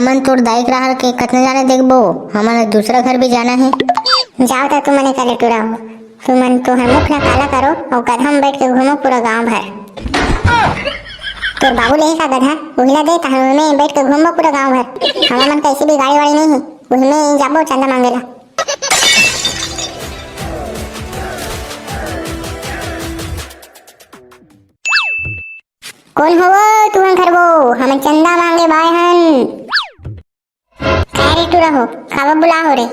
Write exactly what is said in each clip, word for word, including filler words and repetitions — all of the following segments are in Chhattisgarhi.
हमन तोर दाई के रहर के कतना जाने देखबो, हमन ला दूसरा घर भी जाना हे। जाव त तुमन एकर ले टूरा हो, तुमन तुंहर मुख ला काला करो अउ गधा म बैठ के घूमो पूरा गांव भर। तोर बाबू ले हे का गधा, उही ला दे, तहां उही में बैठ के घूमबो पूरा गांव भर। हमन मन कइसे भी गाड़ी वाड़ी नइ हे, उही में जाबो चंदा मांगे ला। कोन हो वो तुमन घर वो? हमन चंदा मांगे बाय हन। का रे टूरा हो, काबर बुला हो रे?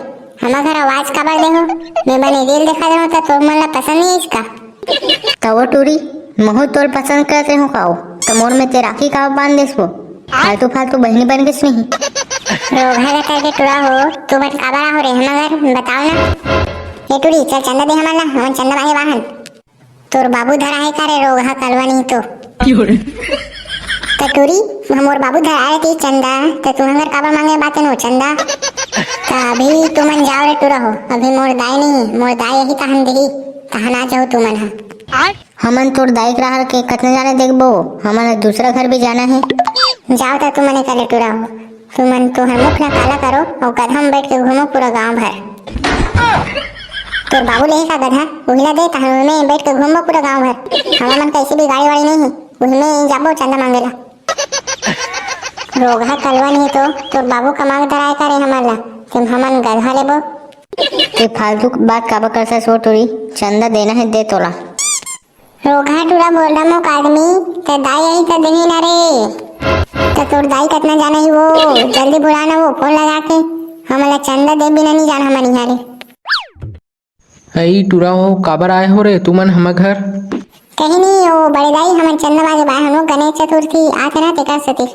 हमर घर आवाज काबर दे हो? मैं बने reel देखा दे हो त तुमन ला पसंद नइ आइस का? त वो टूरी, महू तोल पसंद करते हो का हो? त मोर में ते राखी काबर बांध देस वो? फालतू फालतू बहिनी बन गेस नहीं। रोगहा गटर के टूरा हो, तुमन काबर आ हो रे हमर घर? बताव ना। ए टूरी, चल चंदा दे हमन ला, हमन चंदा मांगे बाहन। तोर बाबू धरा हे का रे रोगहा कलवा नहीं तो। त टूरी, मोर बाबू धरा हे ती चंदा, त तुमन घर काबर मांगे बातेन हो चंदा? त अभी तुमन जाव रे टूरा हो, अभी मोर दाई नहीं, मोर दाई यही तहन देही, तहन आ जाओ तुमन हा। हमन तोर दाई के रहर के कतना जाने देखबो, हमन ला दूसरा घर भी जाना हे। जाव त तुमन एकर ले टूरा हो, तुमन तुंहर मुख ला काला करो अउ गधा म बैठ के घूमो पूरा गांव भर। तोर बाबू ले हे का गधा, उही ला दे, तहां उही में बैठ के घूमबो पूरा गांव भर। हमन मन कइसे भी गाड़ी वाड़ी नइ हे, उही में जाबो चंदा मांगे ला। रोगहा कलवा नहीं तो, तोर बाबू कमा के धराय का रे हमन ला, तेम हमन गधा लेबो। ते फालतू बात काबर करथस वो टूरी, चंदा देना हे दे तोला। रोगहा टूरा बोलडा मुख आदमी, ते दाई आई त देही ना रे। त तोर दाई कतना जाना ही वो, जल्दी बुला ना वो, फोन लगा के। हमन ला चंदा दे बिना नहीं जान हमन इहाँ रे। अई टूरा हो, काबर आए हो रे तुमन हमर घर? कहीं नहीं, वो बड़े दाई हमन चंदा मांगे बाय हन, वो गणेश चतुर्थी आथे ना तेकर सेती।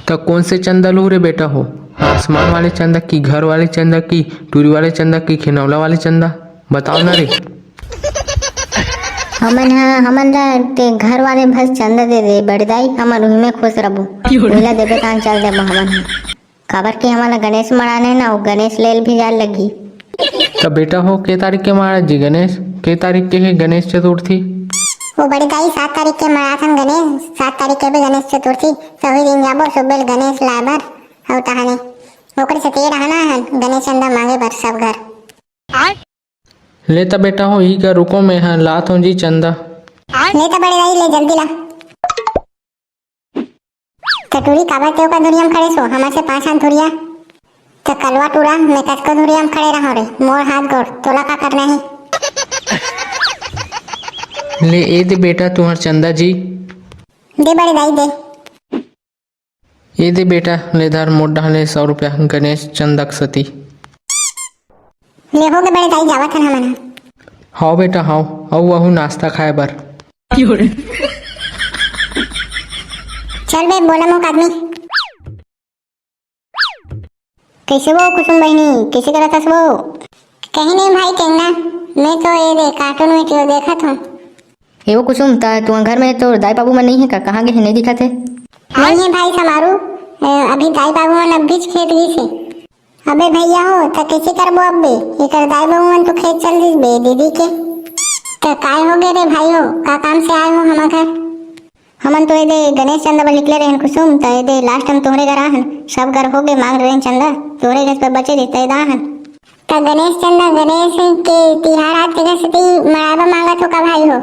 त कोन से चंदा लू रे बेटा हो? आसमान वाले चंदा की, घर वाले चंदा की, टूरी वाले चंदा की, खिनौला वाले चंदा? बताव ना रे। हमन ह, हमन ला ते घर वाले भस चंदा दे दे बड़े दाई, हमन उही में खुश रबो। उही ला देबे तान चल देबो हमन ह। काबर के हमन ला गणेश मनाने ना, वो गणेश लेल भी जाय लगही। त बेटा हो, के तारीख के महाराज जी गणेश? के तारीख के हे गणेश चतुर्थी? वो बड़े दाई, सात तारीख के मनाथन गणेश, सात तारीख के भी गणेश चतुर्थी। सही दिन जाबो सुबेल गणेश लाय बर, अउ तहाने ओकरे से तेर रहना है गणेश चंदा मांगे बर सब घर। ले त बेटा हो, इही का रुको, मैं ह लात हूँ जी चंदा। ले त बड़े दाई, ले जल्दी ला। त टूरी, काबर ते ओकर धुरिया म खड़े सो, हमर से पाँच हाथ धुरिया। त कलवा टूरा, मैं कतको धुरिया म खड़े रहूं रे, मोर हाथ गोड़, तोला का करना हे? ले ए दे बेटा तुंहर चंदा जी। दे बड़े दाई दे। ए दे बेटा, ले धर मोर डहर ले सौ रुपया गणेश चंदा के सती। ले हो गे बड़े दाई, जावत हन हमन ह। हाव बेटा, हाव, अउ वहू नाश्ता खाए बर। चल बे, बोला मुख आदमी। कइसे वो कुसुम बहिनी, कइसे करत हस वो? कहीं नहीं भाई टेंगना, मैं तो ये दे cartoon video देखत हूँ। ए वो कुसुम, त तुंहर घर में तोर दाई बाबू मन नइ हे का? कहाँ गे हे, नइ दिखत हे? नइ हे भाई समारू, अ, अभी दाई बाबू मन अभीच खेत गिस हे। अबे भैया हो, त कइसे करबो अबे? एकर दाई बाबू मन तो खेत चल दिस बे दीदी के। त काय हो गे रे भाई हो, का काम से आए हो हमर घर? हमन तो एदे गणेश चंदा बर निकले रहेन कुसुम, त एदे last हम तोहरे घर आहन। सब घर हो गे, मांग रहेन चंदा, तोहरे घर पर बचे दे, त एदा आहन। त गणेश चंदा, गणेश के तिहार आत, तेकर सेती मड़ाबा मांगत हो का भाई हो?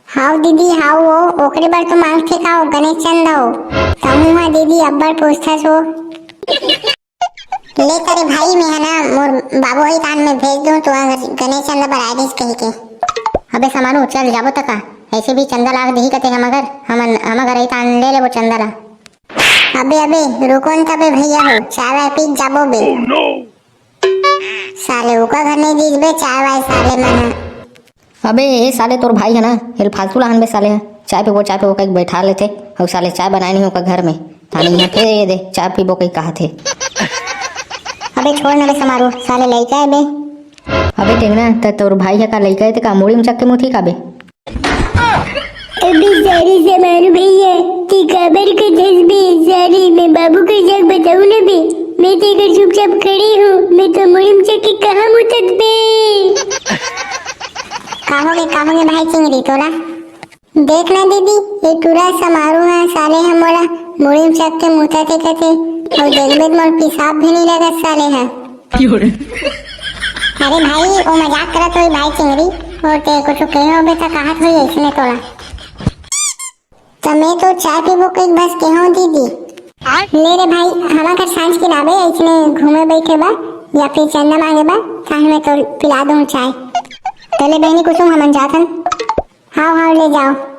हाव दीदी, हाव वो, ओकरे बर तो मांगथे का वो गणेश चंदा हो? तहूं हा दीदी अब्बड़ पूछथस हो। ले करे भाई, मैं ह ना मोर बाबू ही तान में भेज दूं, तो अगर गणेश चंदा बर आए रहिस कही के। अबे समारू, चल जाबो त का? ऐसे भी चंदा लाग दिही कते हमर घर, हमन, हमर घर ही तान ले लेबो चंदा ला। अबे, अबे, रुको न तबे भैया हो, चाय वाय पी जाबो बे। साले ओकर घर नहीं दीस बे चाय वाय साले मन ह। अबे ए साले, तोर भाई है ना, एल फालतू लाहन बे साले ह। चाय पीबो, चाय पीबो कहिके बैठा लेथे, अउ साले चाय बनाए नहीं ओकर घर में। तानी यहाँ फिर ये दे, चाय पीबो कहिके कहा थे। अबे छोड़ ना बे समारू, साले लइका है बे। अबे टेंगना, त तोर भाई है का लइका है ते का मुड़ी में चक के मुथी का बे? अबे सारे समारू भैया, ते काबर कथस बे? सारे मैं बाबू के जाके बताऊं ना बे। मैं तो इधर चुपचाप खड़ी हूँ, मैं तो मुड़ी में चक के कहाँ मुतत बे? का होगे, का होगे भाई चिंगरी तोला? देख ना दीदी, ये टूरा समारू है, साले ह मोला मुड़ी में चढ़ के मुतत हे कथे, अउ देखबे त मोर पेशाब भी नहीं लगत साले ह। अरे भाई, वो मजाक करत होही भाई चिंगरी, अउ ते कुछ कहे होबे त कहत होही अइसने तोला। त मैं तो चाय पीबो कहिके बस केहों दीदी। ले रे भाई, हमर घर सांझ के आबे, अइसने घूमे बैठे बर या फिर चंदा मांगे बर, ताहले मैं तो पिला दूं चाय। त ले बहिनी कुसुम, हमन जाथन। हाव हाव, ले जाव।